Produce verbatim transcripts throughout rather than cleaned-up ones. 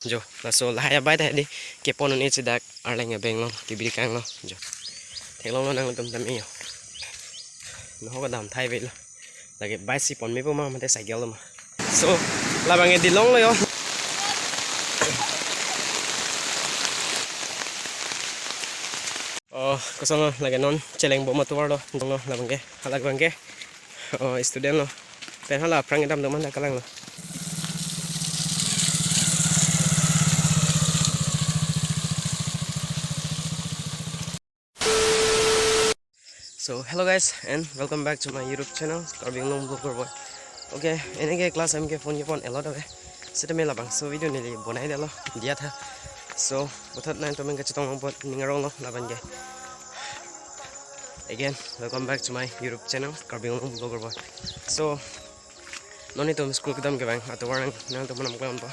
Jo, laso lahai abai ta hedi kepon un-e si dak arleng abeng lo, kebiri kang lo, jo. Theklonglo nangtum tame jo. Nohok adam thai avelo. Lake bike si ponmepo ma mate cycle lo ma. So, labang ke dilonglo jo. Oh, kosonlo lake non chelengbom atovar lo, dilonglo labang ke, halabang ke. Oh, student lo. Pen hala aphrang kedam do manda kalang lo. So, hello guys, and welcome back to my YouTube channel, Karbi Anglong Vlogger Boy. Okay, ene ke class M ke phone ke pon a lot of eh. Sitame labangso video neli bonai detlo, diya tha. So, puthot nangtum kachetong long pot ning arong lo labang ke. Again, welcome back to my YouTube channel, Karbi Anglong Vlogger Boy. So, non itum school kedam kevang atovar nang, nangtum nangpaklang po.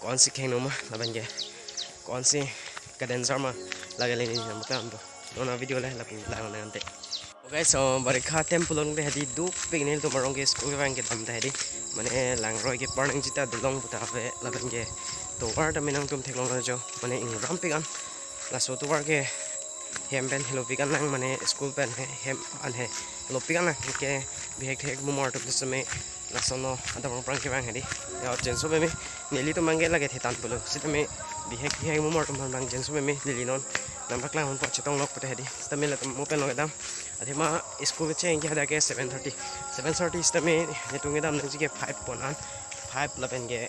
Konsi kheng noma labang ke. Konsi kadenser ma lake le neli nangpaklang po. Non a-video le lapu lang nang ante. Okay, so barikha atem pulote hedi dukpik nelitum arong ke school kevang kedam ta hedi. Mane langroi ke parnang jita dolong puta ave labang ke. Tovar tame nangtum theklonglo jo. Mane ingrampik an. Laso tovar ke hem pen helopik an lang mane school pen he hem an he. Helopik an lang ke bihek hek mumor atum sitame lason lo adap aphrang kevang hedi. Ya, chenso peme nelitum abang ke lake thetan pulo. Sitame bihek bihek mumor atum abang chenso peme neli non nangpaklang un po chetong lok pute hedi. Sitame latum mo pen lo kedam. Athema school kecheng ke hadak ke seven thirty. Seven thirty sitame netum kedam nangji ke five pon an. Five lapen ke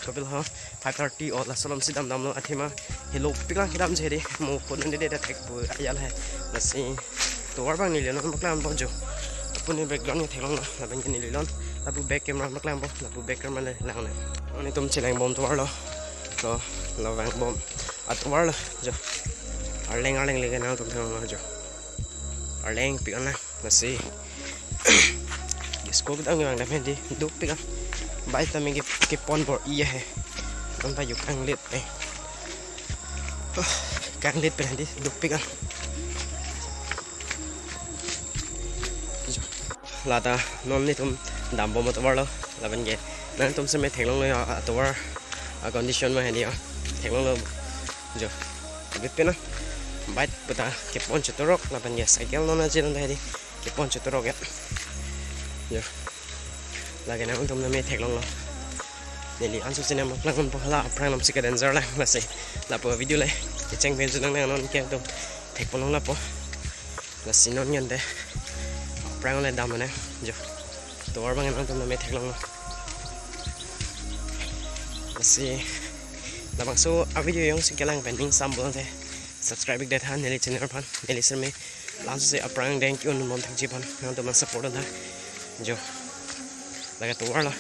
kopilo five thirty o laso alom si damdamlo athema helopik lang kedam je hedi mo phone nang dede thek pu ajal he. Lasi tovar abang neli non paklang po jo. Lapu ne background ke theklonglo labang ke neli non. Lapu back camera paklang po, lapu back camera le lang nang. Netum chelengbom tovar lo. So, labang bom atovar lo jo. Arleng arleng leke nangtum theklonglo jo. Arlengpik an lang. Lasi school kedam kevang dam hedi dukpik an. Bike tame ke kepon bor-i he. Non ta yu kanglit pe. Oh, kanglit pen hedi dukpik an. Lata non netum dambom atovar lo labang ke. Nangtum sitame theklonglo jo atovar a-condition ma hedi jo. Theklonglo jo. Bit pe na. Bike puta kepon chetorok labang ke cycle non aje non hedi. Kepon chetorok ya. Jo. Lake nangtum tame theklonglo. Neli anso sinem lang pon po hala aphrang lam si kadenser lang lasi. Lapu video le kecheng pen chunang nang non ke tum thekpon long lapo. Lasi non ngan de. Aphrang le dam nang jo. Tovar abang nangtum tame theklonglo. Lasi labangso a-video jongsi kelang pen ning sam pulote subscribe ik det han neli channel aphan. Neli sitame la-ansi aphrang deng ke-un non thekji aphan nangtum support tha. Jo. Lake tovar lo.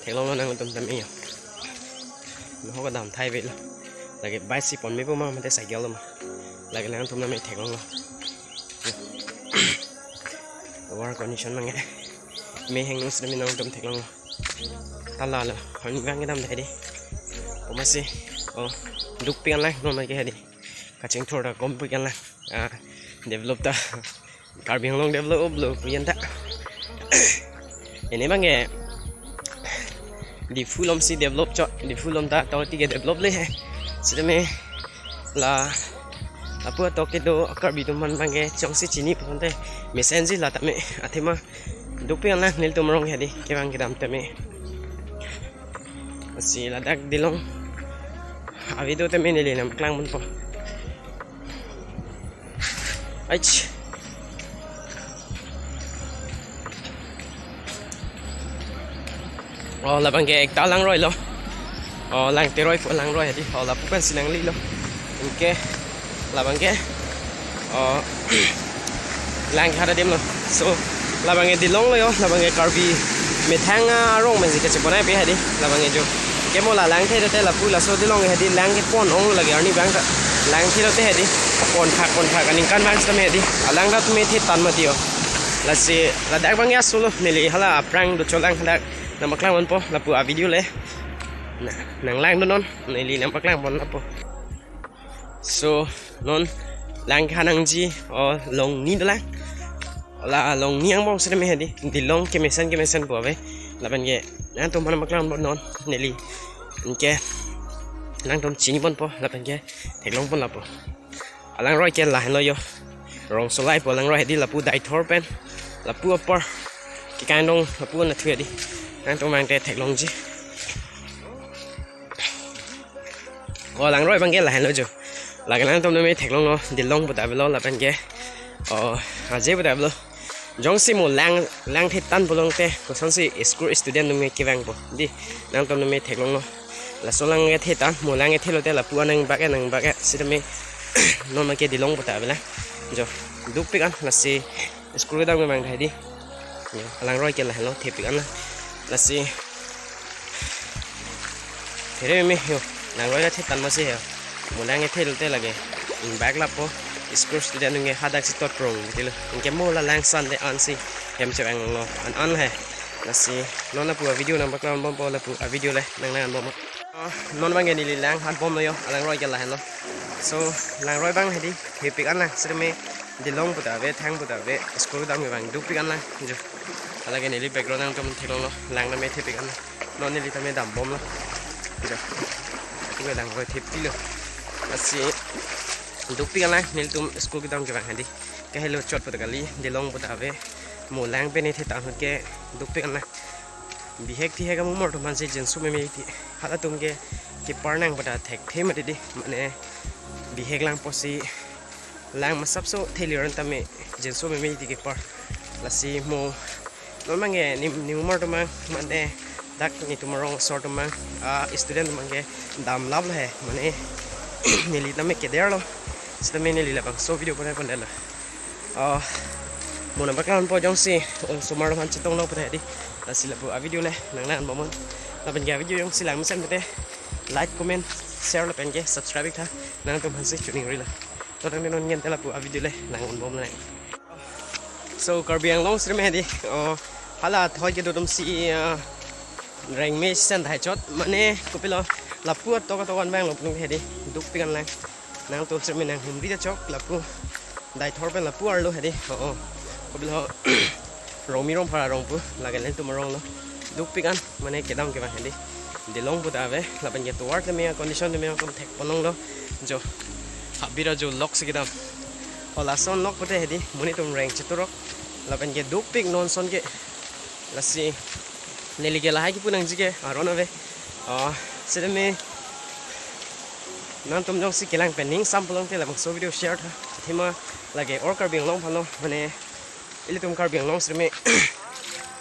Theklonglo nangtum tame jo. Nohok adam thai avelo. Lake bike si ponmepo ma mate cycle lo ma. Lake nangtum tame theklonglo. Tovar condition abang ke. Me heng nus demi nangtum theklonglo. Hala lo. Arnivang kedam hedi. Komatsi. Oh, dukpik an lang non ke hedi. Kachingthur ta kompik an lang. Ah, develop ta. Karbi Anglong develop lo pu an ta. Ene abang ke Diphu alom si develop chot, Diphu alom ta toti ke develop le he. Sitame la lapu atok kedo Karbi atum aphan abang ke chongsi chini pulote mesenji la tame athema dukpik an lang nelitum arong hedi kevang kedam tame. Lasi ladak dilong a-video tame neli nangpaklang pon po. Aich. Oh, labang ke ekta langroi lo. Oh, lang teroi po langroi hedi. Oh, lapu pensi nanglelo. Anke labang ke. Oh, lang ke hada adim lo. So, labang ke dilonglo jo, labang ke Karbi methang arong pensi kachebonai pe hedi. Labang ke jo. Ke mo la lang thelote lapu laso dilong hedi lang kepon ong lake arnivang ta. Lang thelote hedi. Pon thak pon thak aningkan vang sitame hedi. Alang ta tame thetan mati jo. Lasi ladak abang ke aso lo neli hala aphrang do cholang hadak nangpaklang pon po lapu a-video le. Na, nanglang do non neli nangpaklang pon lapu. So, non lang ke ha nangji, oh, longni dolang. La longni angbong sitame hedi, dilong kemesen kemesen pu ave. Lapen ke, nangtum aphan nangpaklang pon non, neli. Anke nangtum chiniponpo, lapenke theklongpon lapo. Alangroi ke lahenlo jo. Rongsolaipo alangroi hedi, lapu Deithor pen lapu apor kekang dong lapu anatthu hedi. Nangtum mangte theklongji. O alangroi abangke lahenlo jo. Lake nangtum nome theklonglo, Dilong puta avelo lapenke, o, Aje puta avelo. Jongsi mo lang, lang thetan pulote kosonsi school student nome kevangpo hedi, nangtum nome theklonglo. Laso lang ke thetan, mo lang ke thelote lapu anang bak ke, nang bak ke, sitame non abangke Dilong puta avelang jo. Dukpik an, lasi school kedam kevang hedi. Jo, alangroi ke lahenlo, thepik an na. Lasi there meme jo, alangroi la thetan masi jo. Mo lang ke thelote lake ingbak lapo, school student nunge hadak si tot prong tilo. Anke mo la lang san de ansi hem chevanglo an an he. Lasi non lapu avideo nangpaklangponpo, lapu avideo le nangnang anbom. Ah, non abangke neli lang hatbomlo jo, alangroi ke lahenlo. So, alangroi abang hedi, thepik an lang, sitame Dilong puta ave, thang puta ave, school kedam kevang dukpik an lang jo. Halake neli background nangtum theklonglo, lang name thepik an lang. Non neli tame dambomlo jo. Atu ke alangroi thepilo. Lasi dukpik an lang, nelitum school kedam kevang hedi. Kahelo chot puta kali, Dilong puta ave. Mo lang pen ne thetan ahut ke dukpik an lang. Bihek bihek amumor atum aphansi jinso meme ti. Halatum ke kepar nang puta thekthe mati hedi. Mane bihek lang pusi lang masapso theli ran tame jinso meme ti kepar. Lasi mo non abangke nim, nimumor atum abang, mane dak netum arong asor atum abang, ah, student atum abangke damlaplo he. Mane neli tame kederlo. Sitame neli labangso video pon pondetlo. Ah, mo nangpaklangpo jongsi osomar atum aphan chetonglo puta hedi. Lasi lapu avideo le nangnang anbomnon. Lapenke avideo jongsi langmesen pulote like, comment, share lapenke subscribe ik tha. Nangtum aphansi choningrilo. To tangte non ngen te lapu avideo le nang-onbomnang. So Karbi Anglong sitame hedi, o, hala athoi kedo atumsi, ah, rengme sendai chot, mane kopilo, lapu atok atok an vanglo pulote hedi, dukpik an lang. Nangtum sitame nanghumri ta chok, lapu Deithor pen lapu arlo hedi. O, o. Kopilo Rongmi Rongphar arong pu, lake nelitum aronglo. Dukpik an, mane kedam kevang hedi. Dilong puta ave, lapenke tovar tame condition tame nangtum thekponlonglo jo. Habira jo lok si kedam. O lason lok pute hedi, monit atum reng cheturok. Lapenke dukpik non ason ke. Lasi neli ke lahai kipu nangji ke aron ave. Ah, sitame nangtum jongsi kelang pen ning sam pulote labangso video share tha. Athema lake or Karbi Anglong aphanlo, mane ilitum Karbi Anglong sitame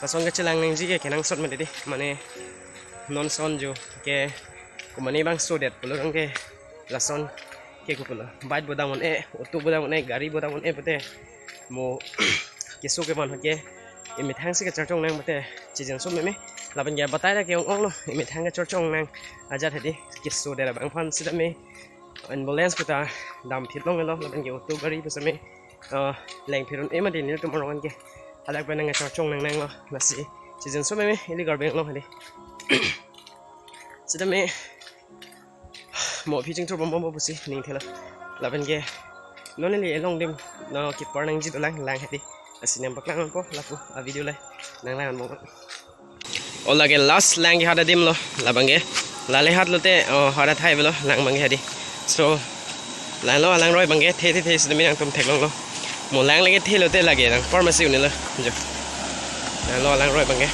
lason kechelang nangji ke kenangsot mati hedi. Mane non ason jo ke komane bangso det pulo tangte lason ke kopilo, bike bo dam un-e, auto bo dam un-e, gari bo dam un-e pute mo keso kevan ahut ke emethang si kacharchong nang pute chijinso meme. Lapenke batai ta ke-ong-onglo, emethang kacharchong nang ajat hedi. Keso det abang aphan sitame ambulance puta damphit longlo, lapenke auto gari pusitame, ah, lengphit un-e mati nelitum arong an ke. Hadak pen nangkacharchong nangnanglo, lasi chijinso meme ili Karbi Anglong hedi. Sitame mo aphi chingthur bombompo pusi ning thelo. Lapenke non neli along adim, no kepar nangji dolang lang hedi. Lasi nangpaklangpo lapu avideo le nangnang anbomnon. O lake last lang ke hat adimlo, labangke. Lale hat lote, o, hat athai avelo, lang abangke hedi. So, lahenlo alangroi abangke, the, the, the, sitame nangtum theklonglo. Mo lang lake thelote lake nangpar masi un-elo jo. Lahenlo alangroi abangke.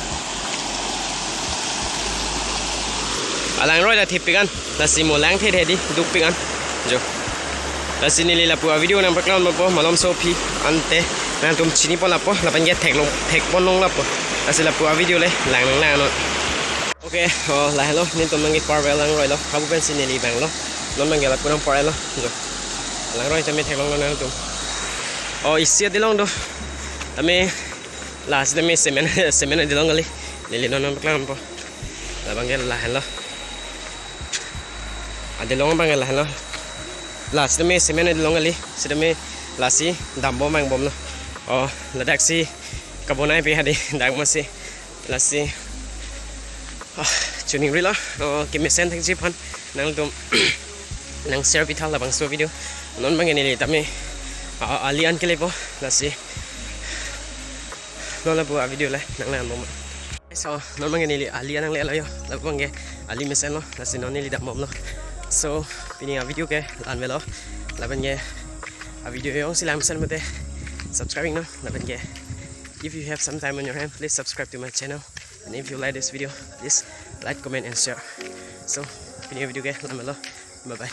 Alangroi ta thepik an, lasi mo lang the the hedi, dukpik an jo. Lasi neli lapu avideo nangpaklangpo malomso aphi, ante nangtum chiniponlappo, lapenke theklong, thekponlonglappo. Lasi lapu avideo le lang nangnangnon. Okay, o, lahenlo, nelitum nangkepar ave alangroi lo, habu pensi neli vanglo. Non abangke lapu nangpar-etlo jo. Alangroi tame theklonglo nangtum. O, isi adilong do. Tame, la sitame cement, cement adilong kali. Neli non nangpaklangpo. Labangke lahenlo. Adilong abangke lahenlo. La sitame cement adilong kali. Sitame lasi dambom vangbomlo. O, ladaksi kabonai pe hedi, dak masi. Lasi, ah, choningrilo, o, kemesen thekji aphan nangtum nang share pitha labangso video. Non abangke neli tame, ah, ali an kelepo, lasi non lapu avideo le nangnang anbomnon. So non abangke neli ali anang lelo yo, lapu abangke ali mesenlo, lasi non neli dambomlo. So pini avideo ke la-an avelo, lapen ke avideo jongsi lang mesen mate subscribing non, lapen ke if you have some time on your hand, please subscribe to my channel. And if you like this video, please like, comment and share. So pini avideo ke la-an avelo. Bye bye.